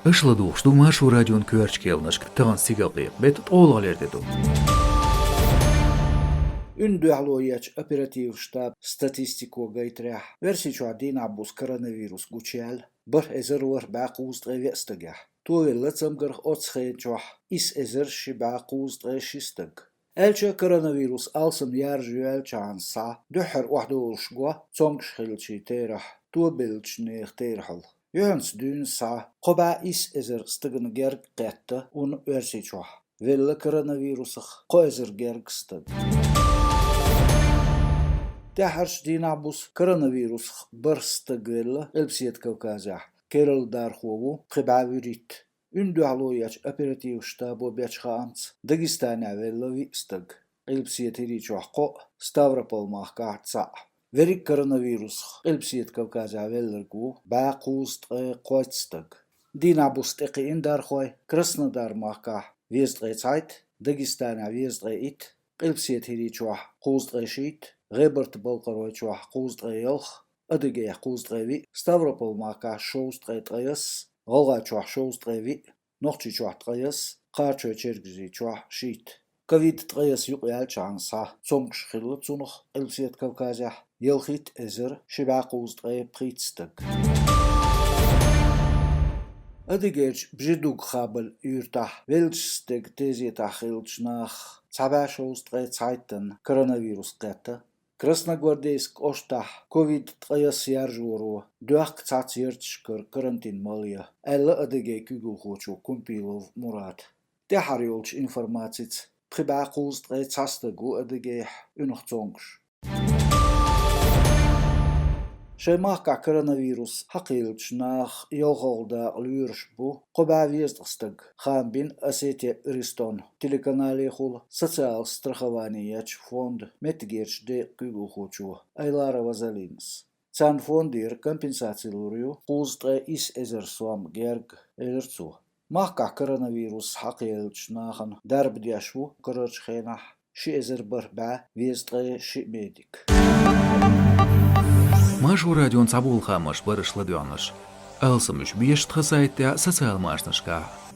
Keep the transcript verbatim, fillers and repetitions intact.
Аша ладугӀуш ду Маршо радион коьртачу кхаьънашка тахана стигалкъекъа беттан ткъолгӀа лерина тӀе ду. Ӏуьнан дуьхьало ечу оперативан штабан статистико гайтарехь, Оьрсийчохь дийнахь-буса коронавирус гучуяьлла бархӀ эзар ворхӀ бӀе кхузткъе веа стагехь. Товелла цамгарх оццу хенахь исс эзар ши бӀе кхузткъе ши стаг. Аьлча, коронавирус алсам яржа йоьллачхьана схьа дуьххьара охьадовлуш го цомгуш хиллачийн терахь, тобеллачу нехан терахьал. Юьхьанца дуьйна схьа кхо бӀе исс эзар стагана герга кхетта ун Оьрсийчохь. Велла коронавирусах кхо эзар герга стаг. ТӀаьххьарчу дийнахь-буса коронавирусах бархӀ стаг велла Къилбаседа Кавказехь, керла дархо ву пхи бӀе вуьрхӀитта. Ӏуьнан дуьхьало ечу оперативан штабо бечу хаамца, Дагестанехь велла виъ стаг, Къилбаседа ХӀирийчохь кхоъ, Ставрополь-махкахь цхьаъ. Верриг коронавирусах Къилбаседа Кавказехь велларг ву бӀе кхузткъе кхойтта стаг. Дийнахь-буса тӀекхиъна дархой: Краснодар-махкахь везткъе цхьайтта, Дагестанехь везткъе итт, Къилбаседа ХӀирийчохь кхузткъе шийтта, ГӀебарта-Балкхаройчохь кхузткъе ялх, Адыгейхь кхузткъе виъ, Ставрополь-махкахь шовзткъе ткъаясс, ГӀалгӀайчохь шовзткъе виъ, Нохчийчохь ткъаясс, Кхарачой-Чергазийчохь шийтта. Ковид ткъаясс юкъаяьллачхьана схьа цомгуш хилла цунах Къилбаседа Кавказехь ялхитта эзар ши бӀе кхузткъе пхийтта стаг. Адыгейчу Бжедуг-Хабаль юьртахь веллачу стеган тезетахь хиллачу нахах цхьа бӀе шовзткъе цхьайттанна коронавирус кхетта. Красногвардейск кӀоштахь ковид ткъаясс яржоро доьхку цхьацца ярташкара карантин мала ян, аьлла Адыгейн куьйгалхочо Кумпилов Мурада. ТӀаьххьара йолчу информацица, пхи бӀе кхузткъе цхьа стаг ву Адыгейхь Ӏуьнах цомгуш. Шайн махкахь коронавирус хьакхийллачу нахах ялхалгӀа дакъа лоьруш бу кхо бӀе везткъа стаг, хаам бина Осетия Иристон телеканалехула социал страховани ечу фондан меттигерчу декъан куьйгалхочо Айларова Залинас. Царна фондера компенсаци лур ю кхузткъе исс эзар сом герга, элира цо. Махкахь коронавирус хьакхийллачу нахана дарба деш ву карарчу хенахь ши эзар бархӀ бӀе везткъе шиъ медик. Маршо радион цхьаболу хаамаш бара аша ладоьгӀнарш. Алсам уьш беша тхан сайтехь а, социал машанашкахь а.